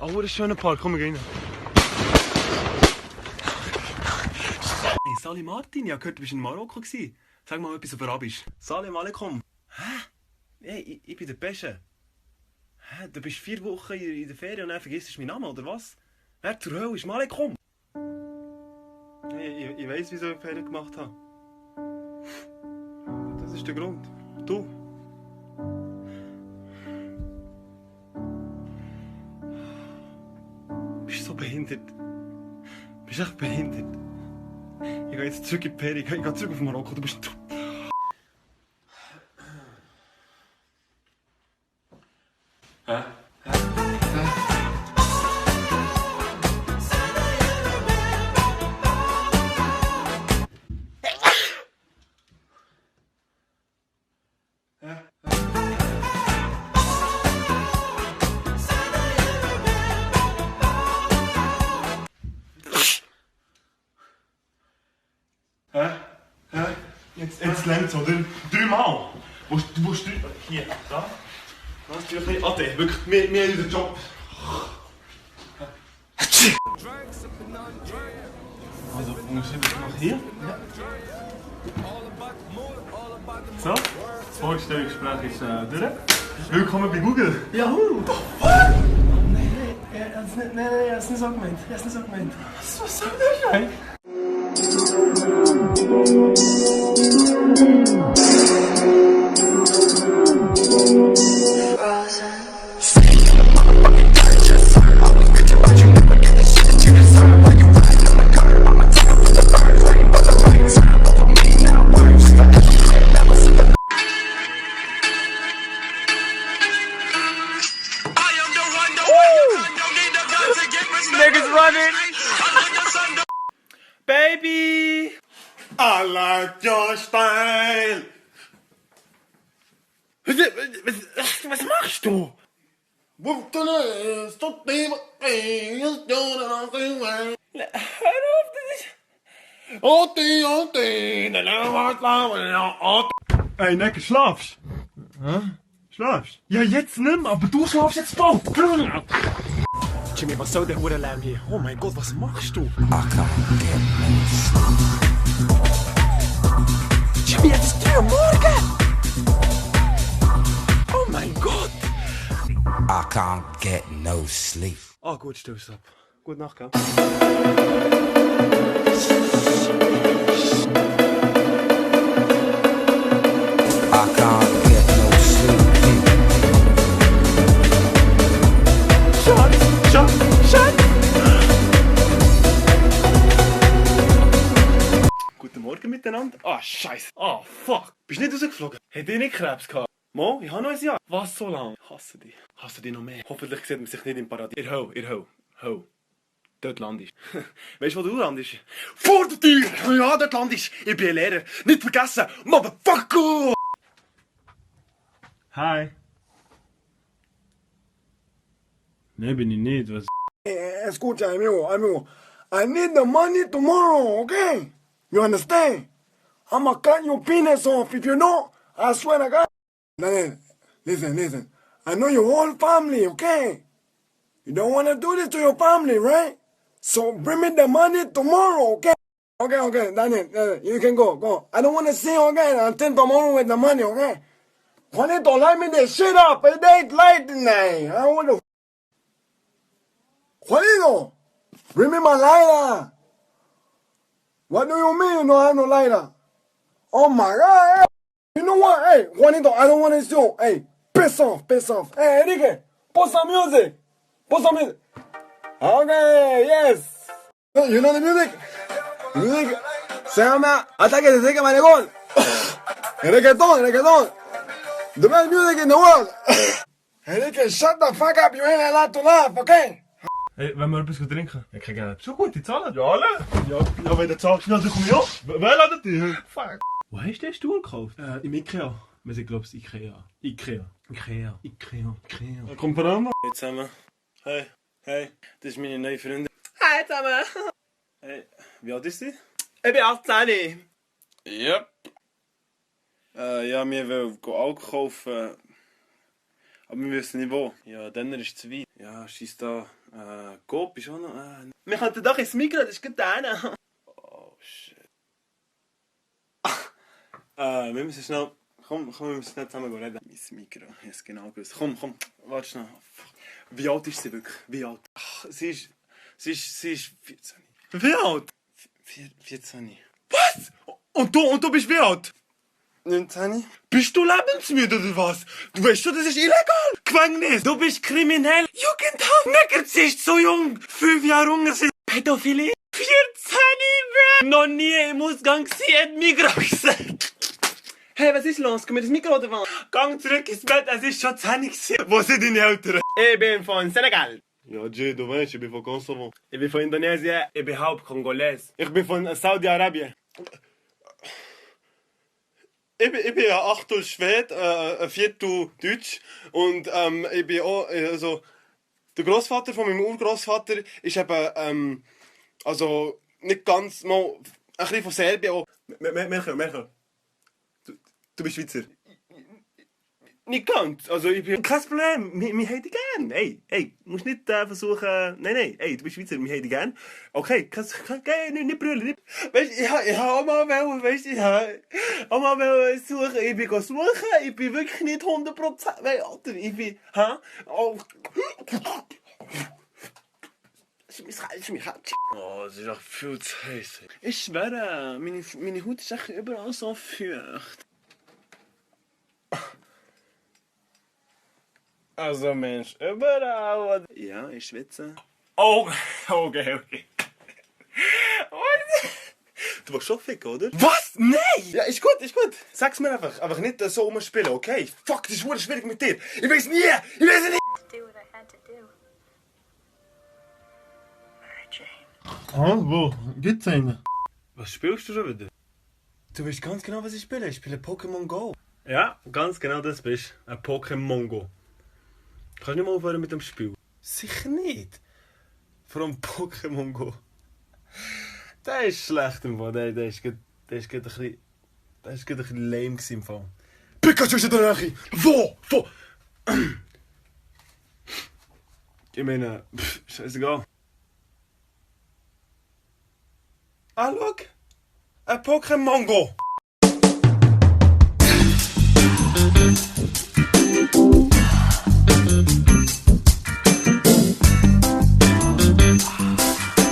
Oh, das schöne Park, komm, wir gehen rein. Hey, Salim Martin, ich habe gehört, du warst in Marokko. Sag mal etwas auf Arabisch. Salim alaikum. Hä? Hey, ich bin der Beste. Hä? Du bist 4 Wochen in der Ferien und dann vergisst du meinen Namen, oder was? Wer zur Hölle ist Malekum? Hey, ich weiss, wieso ich Ferien gemacht habe. Das ist der Grund. Du. Bist du so behindert? Bist du echt behindert? Ich gehe jetzt zurück in die Ferien, ich gehe zurück auf Marokko, du bist... Hä? Jetzt längt's, oder? 3 Mal! Du musst 3... Hier, da. Das ist ein Ade, wirklich, wir haben den Job. Also, musst du nach hier? Ja. So, das Vorstellungsgespräch ist durch. Willkommen bei Google. Yahoo! Nein, er ist nicht so gemeint. Was soll das denn? Niggas running! Baby! I like your style! Was machst du? Hör auf, Ey, Necke, schlafst? Hä? Schlafst? Ja, jetzt nicht mehr, aber du schlafst jetzt bald! Jimmy, was soll der Hurenlärm hier? Oh mein Gott, was machst du? Jimmy, es ist 3 Uhr morgens! Oh mein Gott! I can't get no sleep. Ah, gut, stöß ab. Gute Nacht, gell? I can't get no sleep. Schatz! Guten Morgen miteinander. Ah, Scheiße. Ah, fuck. Bist du nicht rausgeflogen? Hat ihr nicht Krebs gehabt? Mo, ich habe noch ein Jahr. Was so lang? Ich hasse dich. Ich hasse dich noch mehr. Hoffentlich sieht man sich nicht im Paradies. Ihr Ho. Dort landest. Weißt du, wo du landest? Vor der Tür! Ja, dort landest. Ich bin ein Lehrer. Nicht vergessen. Motherfucker! Hi. Nee, bin ich nicht, was? Escucha, amigo. I need the money tomorrow, okay? You understand? I'ma cut your penis off. If you don't, I swear to God. Daniel, listen. I know your whole family, okay? You don't want to do this to your family, right? So bring me the money tomorrow, okay? Okay, Daniel, you can go. I don't want to see you again until tomorrow with the money, okay? Juanito, light me this shit up. It ain't light tonight. I want to... Juanito, bring me my lighter. What do you mean you don't have no lighter? Oh my God, hey. You know what? Hey, Juanito, I don't want to see you. Hey, piss off. Hey, Enrique, put some music. Okay, yes. You know the music? Music se llama Hasta que se seque Malecón. Reggaeton. The best music in the world. Enrique, shut the fuck up. You ain't allowed to laugh, okay? Hey, wenn wir etwas trinken? Ich krieg Geld. Schon gut, die zahlen. Ja, alle? Ja, wenn du zahlst, ja, dann komm ich auf. Wer ladet dich? Fuck. Wo hast du den Stuhl gekauft? Im Ikea. Wir sind, glaub's, Ikea. Ikea. Komm voran. Hey zusammen. Hey. Das ist meine neue Freundin. Hi zusammen. Hey, wie alt ist sie? Ich bin 18. Yep. Ja, wir wollen Alkohol kaufen. Aber wir wissen nicht wo. Ja, dann ist es zu weit. Ja, scheiss da. Coop ist auch noch... Wir könnten doch ins Mikro, das ist gut einer. Oh, shit. Wir müssen schnell... Komm, wir müssen schnell zusammen reden. Mein Mikro, ich habe es genau gewusst. Komm, warte schnell. Wie alt ist sie wirklich? Wie alt? Ach, sie ist 14. Wie alt? 14. Was? Und du bist wie alt? 19. Bist du lebensmüde oder was? Du weißt schon, das ist illegal. Gefängnis. Du bist kriminell. Jugendhaft. Neckert, sie ist so jung. 5 Jahre unter sind Pädophilie. 14, bro. Noch nie im Ausgang gesehen, Mikro gesagt. Hey, was ist los? Können wir das Mikro oder was? Gang zurück ins Bett, es ist schon 10 gewesen. Wo sind deine Eltern? Ich bin von Senegal. Ja, Jay, du weißt, ich bin von Kosovo. Ich bin von Indonesien. Ich bin halb Kongolese. Ich bin von Saudi-Arabien. Ich bin ein Achtel Schwede, ein Viertel Deutsch und ich bin auch, also, der Großvater von meinem Urgroßvater ist eben, also, nicht ganz, mal, ein bisschen von Serbien auch. Merkel. Du bist Schweizer. Nicht ganz. Also ich bin... Kein Problem. Wir haben dich gern. Hey, musst nicht versuchen... Nein. Hey, du bist Schweizer, wir haben dich gern. Okay, nicht brüllen. Nicht. Weißt du, ich habe auch mal suchen. Ich bin suchen. Ich bin wirklich nicht 100%. Weil, Alter, ich bin... Oh. Oh, es ist echt viel zu heiß. Ich schwöre, meine Haut ist echt überall so feucht. Also Mensch, überall. Ja, ich schwitze. Oh, okay. Du willst schon ficken, oder? Was? Nein! Ja, ist gut. Sag's mir einfach nicht so umspielen, okay? Fuck, das ist wirklich schwierig mit dir. Ich weiß nie! Ich weiß nicht! Do what I had to do. Wo? Gibt's einen? Was spielst du schon wieder? Du weißt ganz genau, was ich spiele. Ich spiele Pokémon Go. Ja, ganz genau das bist du. Ein Pokémon Go. Kannst du nicht mal aufhören mit dem Spiel? Sicher nicht. Vor allem Pokémon Go. Der ist schlecht im Fall. Der ist gerade ein bisschen lame im Fall. Pikachu ist in der Nähe. Wo? Ich meine, scheißegal. Ah, schau! Ein Pokémon Go!